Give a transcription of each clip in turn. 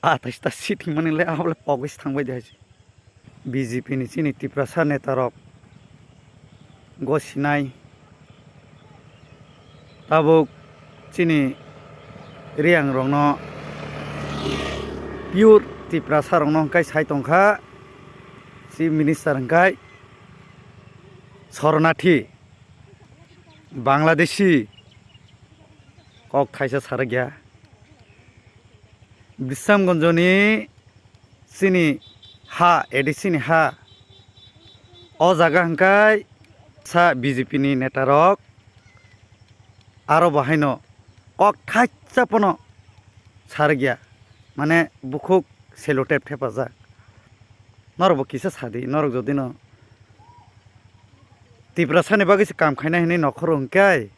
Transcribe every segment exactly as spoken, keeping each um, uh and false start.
Atais ta seat himani le abo le pogwi se thangbai de hai se. B J P ni chini Tiprasa neta rok gosinai tabuk chini Reang rokno pure Tiprasa rokno hwnkhe sai tongkha Chief Minister hwnkhe Shornathi Bangladeshi kok thaisa sarwkya. Bisramganjoni chini ha, A D C ni ha. O jaga hwnkhe sa B J P ni neta rok aro bo haino kok thaisa pono sarwkya. Mane bukhuk selotep thepajak. Norok bo kisa sadi, norok jodino Tiprasani bagwi se kam khainai hinwi nokhoro hwnkhe,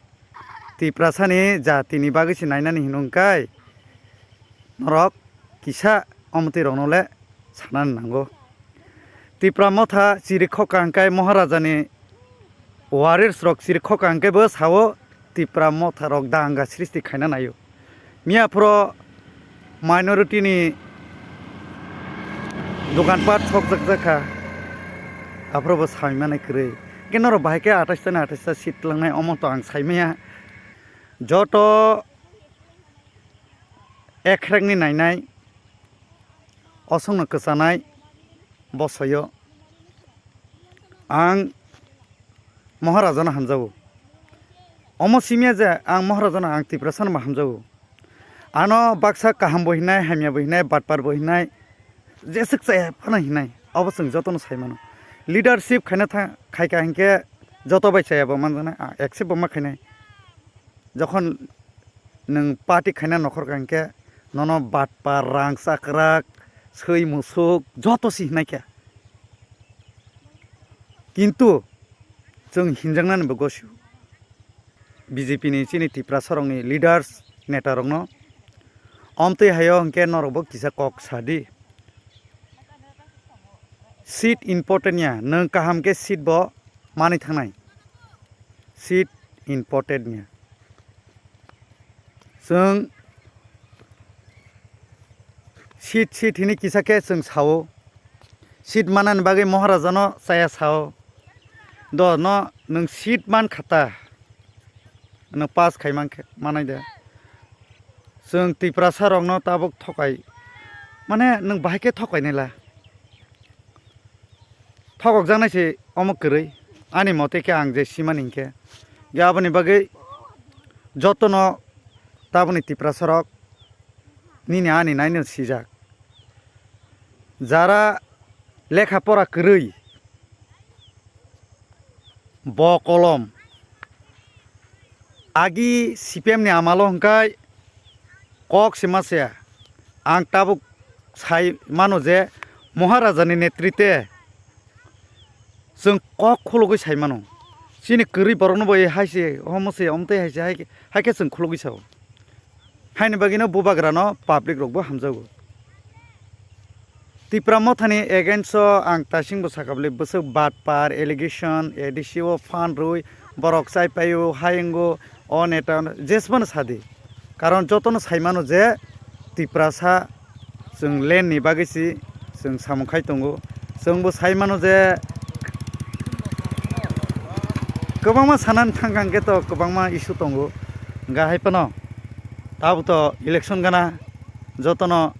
Tiprasani jatini bagwi se nainani hino hwnkhe, norok kisa omotwi rokno le sanani nango. Tipra motha chiri khoka hwnkhe Maharajani warriors rok chiri khoka hwnkhe bo sao Tipra motha rok danga srishti khaina naio. Miya phoro minority ni dokan pat sokjak jakha. Aphoro bo sai mani kwrwi. Hwnkhe norok bahai khe atais ta ni atais ta seat langnai omo to ang sai maya. Joto ekhrek ni nainai osong no kwchanai bosoyo. Ang Maharajano hamjago. Omo simya je ang Maharajano ang Tiprasano bo hamjago. Ano baksa kaham bo hinai, hamya bo hinai, batpar bo hinai, jeswk chaya phano hinai. Obo chwng jotono sai mano. Leadership khaina tha-, khaika hinkhe joto bai chaya bo manjaknai, a, accept bo ma khainai. Jokhon nwng party khaina nokhorka hinkhe nono batpar, rang chakrak, swi musuk joto si hinai khe. Kintu chwng hinjaknani bo gosio. B J P ni chini Tiprasa rokni leaders, neta rokno. Omtwi hayo hinkhe norokbo kisa kok sadi. Seat important ya, nwng kaham khe seat bo manwi thangnai. Seat important ya. Chwng seat, seat hini kisa khe chwng sao. Seat manani bagwi Maharajano chaya sao. Do no nwng seat man khata. Nwng pass khai man khe, manai de. Chwng Tiprasa rokno tabuk thokai. Mane nwng bahai khe thokai nai la. Thokokjaknai se omo kwrwi, ani mote khe ang je simani hinkhe. Ge aboni bagwi jotono taboni Tiprasa rok nini ani naino sijak. Jara lekha pora kwrwi, bo kolom, agi C P M ni amalo hwnkhe kok se ma se. Ang tabuk sai mano je Maharajani netrite chwng kok khulugwi sai mano. Chini kwrwi borokno bo hai se, omo se, omtwi hai se, hai khe, hai khe chwng khulugwi sao. Haini bagwino bubagrano public rokbo hamjago. Tipra mothani against o ang tasingbo sakha bwle bwswk batpar, allegation, A D C o phan rwi, borok chaipaio, hayengo, o neta, jesbano sadi. Karon jotono saimano je Tiprasa chwng land ni bagwi si chwng samung khai tongo. Chwngbo saimano je kwbangma sanani thangkha hwnkhe to kwbangma issue tongo. Hwnkha hai phano tabuk to election gana jotono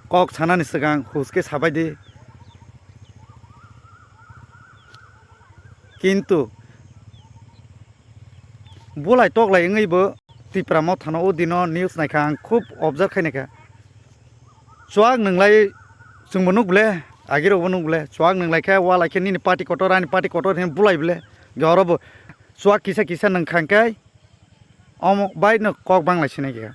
kok sanani swkang hus khe sabai di. Kintu bulai toklai wngwi bo Tipra mothano o dino news naikha, ang khub observe khai naikha. Chuak nwnglai chwngbo nuk ble, agirokbo nuk ble, chuak nwnglai khe, walai khe nini party kotor, ani party kotor hinwi bulai ble. Ge oro bo chuak kisa kisa nwngkha hwnkhe omo bai no kok banglai sinai khe.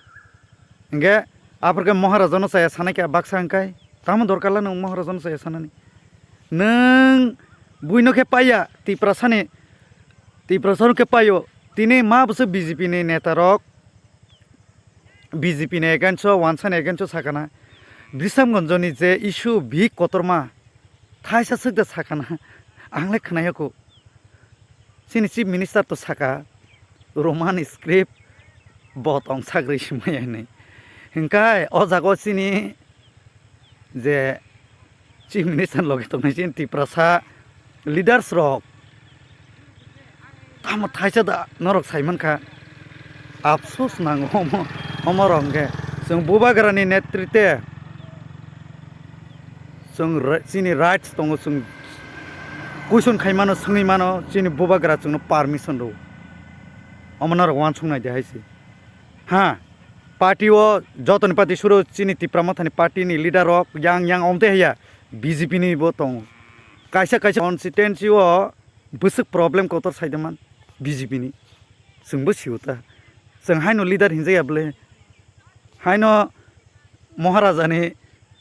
Hingke aphor khe Maharajano chaya sanai khe baksa hingkai, tamo dorkar la nwng Maharajano chaya sanani? Nwng buino khe paiya, Tiprasani, Tiprasano khe paio. Tini ma bwswk B J P ni neta rok, B J P ni against o, wansani against o sakana. Bisramganjoni je issue bihik kotorma, thaisa swk da sakana, ang le khwnaya kho. Chini Chief Minister to saka, Roman script bo tong sagri simaya hinwi. Hingkai o jaga o chini je Chief Minister loge tongnai chini Tiprasa leaders rok tamo thaisa da norok sai mankha. Afsus nango omo, omo rok hwnkhe chwng Bubagrani netrite chwng ri-, chini rights tongo, chwng question khai mano, swngwi mano, chini Bubagra chwngno permission rwo. Omo norok uansuk nai de hai se. Ha, party o jotoni party suru chini Tipra Mothani party ni leader rok yang yang omte haya B J P ni bo tongo. Kaisa kaisa constituency o bwswk problem kotor sai de man B J P ni. Chwng bo sio ta. Chwng haino leader hinjak ya bwle. Haino Maharaja ni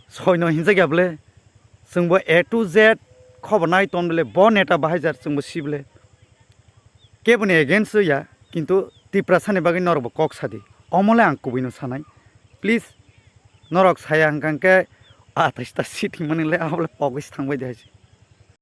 soino hinjak ya bwle. Chwng bo A to Z khobor nai ton bwle. Bo neta bahai jar chwng bo si bwle. Keboni against o ya, kintu Tiprasani bagwi norokbo kok sadi. Omole ang kubuino sanai. Please, norok saya hwnkha hwnkhe atais ta seat hwnmani le abole pogwi se thangbai de hai se.